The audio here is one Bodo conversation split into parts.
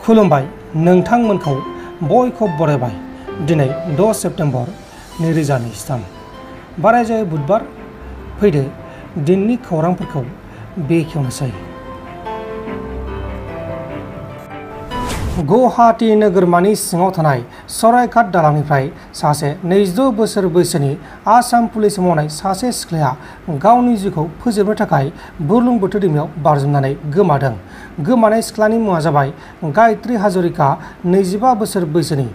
खुलुमबाय नोंथांमोनखौ बयखौ बरायबाय दिनै 6 सेप्तेम्बर 2023 बारायजाय बुधबार फैदो दिननि खौरांफोरखौ बेखेवनोसै। गुवाहाटी नोगोरमानि सिङाव थानाय सरायघाट दालांनिफ्राय सासे 22 बोसोर बैसोनि आसाम पुलिस मावनाय सासे सिख्लाया गावनि जिउखौ फोजोबनो थाखाय बुरलुंबुथुर दैमायाव बारजुमनानै गोमादों। गोमानाय सिख्लानि मुङा जाबाय गायत्री हाजरिका 25 बोसोर बैसोनि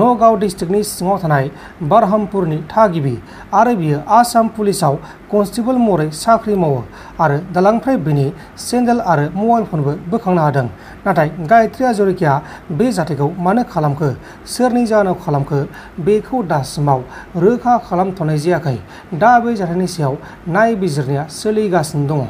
नगाव डिस्ट्रिक्टनि सिङाव थानाय बारहामपुरनि थागिबि आरो बियो आसाम पुलिसाव कनस्टेबल महरै साख्रि मावो आरो दालांनिफ्राय बिनि सेन्देल आरो मबाइल फनबो बोखांनो हादों। नाथाय गायत्री हाजरिकाया बे जाथायखौ मानो खालामखो, सोरनि जाहोनाव खालामखो बेखौ दासिमाव रोखा खालामथ'नाय जायाखै। दा बे जाथायनि सायाव नायबिजिरनाया सोलिगासिनो दङ।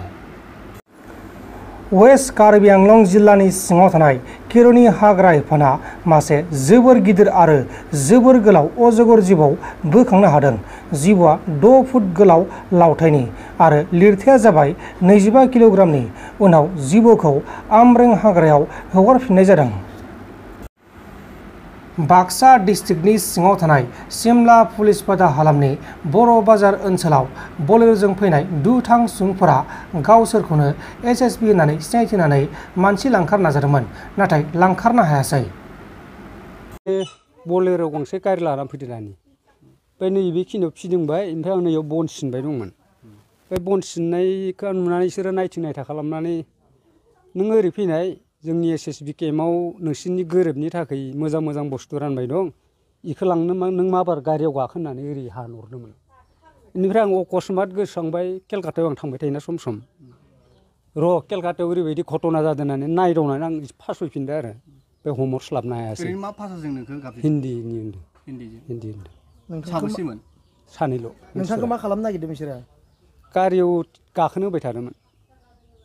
वेस्ट कार्बि आंलं जिल्लानि सिङाव थानाय केर'नि हाग्रा एफाना मासे जोबोर गिदिर आरो जोबोर गोलाव अजगर जिबौ बोखांनो हादों। जिबौआ 6 फुट गोलाव लावथायनि आरो लिरथाया जाबाय 25 किल'ग्रामनि। उनाव जिबौखौ आमब्रें हाग्रायाव हगारफिननाय जादों। बाक्सा डिस्ट्रिक्टनि सिङाव थानाय सिमला पुलिस बादा हालामनि बर' बाजार ओनसोलाव बलेर'जों फैनाय दुथां सुबुंफोरा गावसोरखौनो एसएसबि होननानै सिनायथिनानै मानसि लांखार नाजादोंमोन, नाथाय लांखारनो हायासै। बलेर' गंसे गारि लानानै फैदों दानि ओमफ्राय नैबेखिनियाव फिदिंबाय, ओमफ्राय आं नैयाव बन सिनबाय दंमोन। बे बन सिननायखौ नुनानै बिसोरो नायथिं नायथा खालामनानै नों ओरै फैनाय जोंनि एसएसबि केम्पआव नोंसोरनि गोरोबनि थाखाय मोजां मोजां बुस्थु रानबाय दं, इखौ लांनो नों माबार गारियाव गाखोनानै ओरै हानहरदोंमोन। बेनिफ्राय आं अकस्मात गोसोखांबाय, केलकातायाव आं थांबाय थायोना सम सम, र' केलकातायाव ओरैबायदि घटना जादों होननानै नायदावनानै आं फासयफिनदों आरो बे हमस्लाबनो हायासै। मा भाषाजों नोंखौ गाबज्रिदों? हिन्दीनि होनदों। हिन्दी होनदों। साबेसेमोन? सानैल'। नोंथांखौ मा खालामनो नागिरदों बिसोरो? गारियाव गाखोनो होबाय थादोंमोन,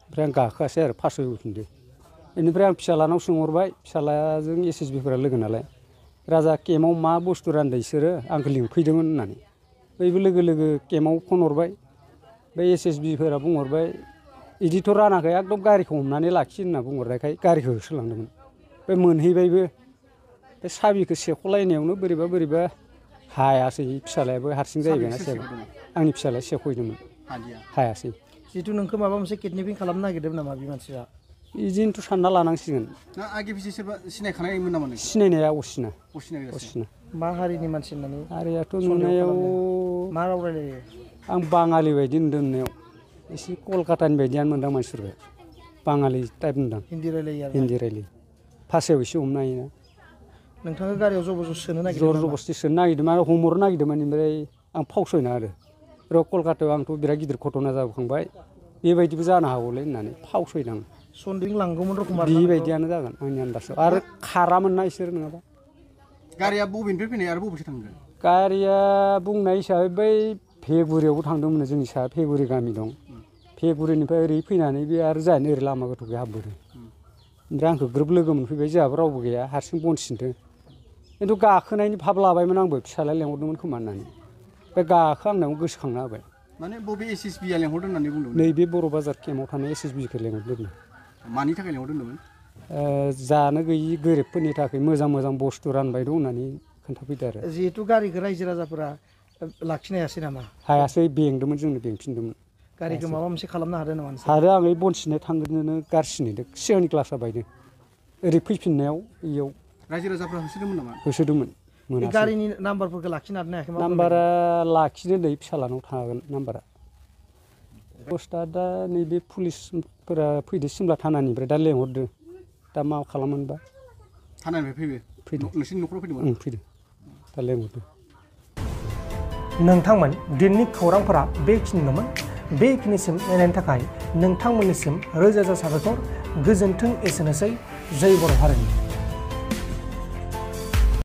ओमफ्राय आं गाखोआसै आरो फासयफिनदों। बेनिफ्राय आं फिसालानाव सोंहरबाय, फिसालाजों एसएसबिफोरा लोगो नालाय, राजा केम्पआव मा बुस्थु रानदों बिसोरो, आंखौ लिंफैदोंमोन होननानै। बैबो लोगो लोगो केम्पआव फन हरबाय, बे एसएसबिफोरा बुंहरबाय बिदिथ' रानाखै, एकदम गारिखौ हमनानै लाखि होनना बुंहरनायखाय गारिखौ होसोलांदोंमोन। बे मोनहैबायबो, बे साबिखौ सेख'लायनायावनो बोरैबा हायासै। फिसालायाबो हारसिं जाहैबायना सेख'दों, आंनि फिसालाया सेख'हैदोंमोन, हायासै। जिहेतु नोंखौ माबा मोनसे किडनेपिं खालामनो नागिरदों नामा बे मानसिया? बिदिनोथ' सानना लानांसिगोन। आगे फिसे सोरबा सिनायखानायमोन नामा नों? सिनायनाया असिना। मा हारिनि मानसि होननानै? हारियाथ' नुनायाव मा राव रायलायो? आं बाङालि बायदि नुदों नुनायाव, एसे कलकातानि बायदियानो मोनदां मानसिफोरखौ, बाङालि टाइप नुदां। हिन्दी रायलायो आरो? हिन्दी रायलायो, भाषायाव एसे हमनो हायोना। नोंथाङा गारियाव जबरजस्ति सोनो नागिरदों? जबरदस्ति सोनो नागिरदोंमोन आरो हमहरनो नागिरदोंमोन, ओमफ्राय आं फावसयना आरो र' कलकातायाव आंथ' बिराद गिदिर घटना जाबोखांबाय, बेबायदिबो जानो हागौलै होननानै फावसयदां। सन्देह लांगौमोन रखम बेबायदियानो जागोन आंनि आन्दाजाव, आरो खारामोन ना इसोर नङाबा। गारिया बबेनिफ्राय फैनाय आरो बबेसो थांदों? गारिया बुंनाय हिसाबै बै फेगुरियावबो थांदोंमोन, जोंनि साहा फेगुरि गामि दं, फेगुरिनिफ्राय ओरै फैनानै बे आरो जाहानि ओरै लामा गोथौखै हाबबोदों। ओमफ्राय आंखौ ग्रोब लोगो मोनफैबाय, जोंहाबो रावबो गैया, हारसिं बन सिनदों। खिन्थु गाखोनायनि भाब लाबायमोन आंबो, फिसालाया लेंहरदोंमोन खोमा होननानै, बे गाखोहांनायाव गोसोखांना होबाय। माने बबे एसएसबिया लेंहरदों होननानै बुंदोंमोन? नैबे बर' बाजार केम्पआव थानाय एसएसबिखौ लेंहरदोंमोन। मानि थाखाय लेंहरदोंमोन? जानो गैयि गोरिबफोरनि थाखाय मोजां मोजां बुस्थु रानबाय दं होननानै खोन्थाफैदो आरो। जिहेतु गारिखौ रायजो राजाफोरा लाखिनो हायासै नामा? हायासै, बेंदोंमोन, जोंनो बेंफिनदोंमोन। गारिखौ माबा मोनसे खालामनो हादों नामा? हादों, आं ओइ बन सिननाय थांग्रोनोनो गारसिनहैदों, सिगांनि ग्लासा बायदों, ओरै फैफिननायाव इयाव। रायजो राजाफ्रा होसोदोंमोन नामा? होसोदोंमोन, मोनासै। गारिनि नाम्बारफोरखौ लाखिनो हादोंना हायाखै? नाम्बारा लाखिनो नै फिसालानाव थागोन नाम्बारा। पस्टआ दा नैबे पुलिसफोरा फैदो सिमला थानानिफ्राय, दा लेंहरदों, दा मा खालामोनबा। थानानिफ्राय फैदों? नोंसोरनि न'खराव फैदोंमोन? फैदों, दा लेंहरदों। नोंथांमोन दिननि खौरांफोरा बेखिनिल'मोन। बेखिनिसिम नायनायनि थाखाय नोंथांमोननिसिम रोजा रोजा साबायखर। गोजोन्थों, एसेनोसै। जय बर' हारिनि।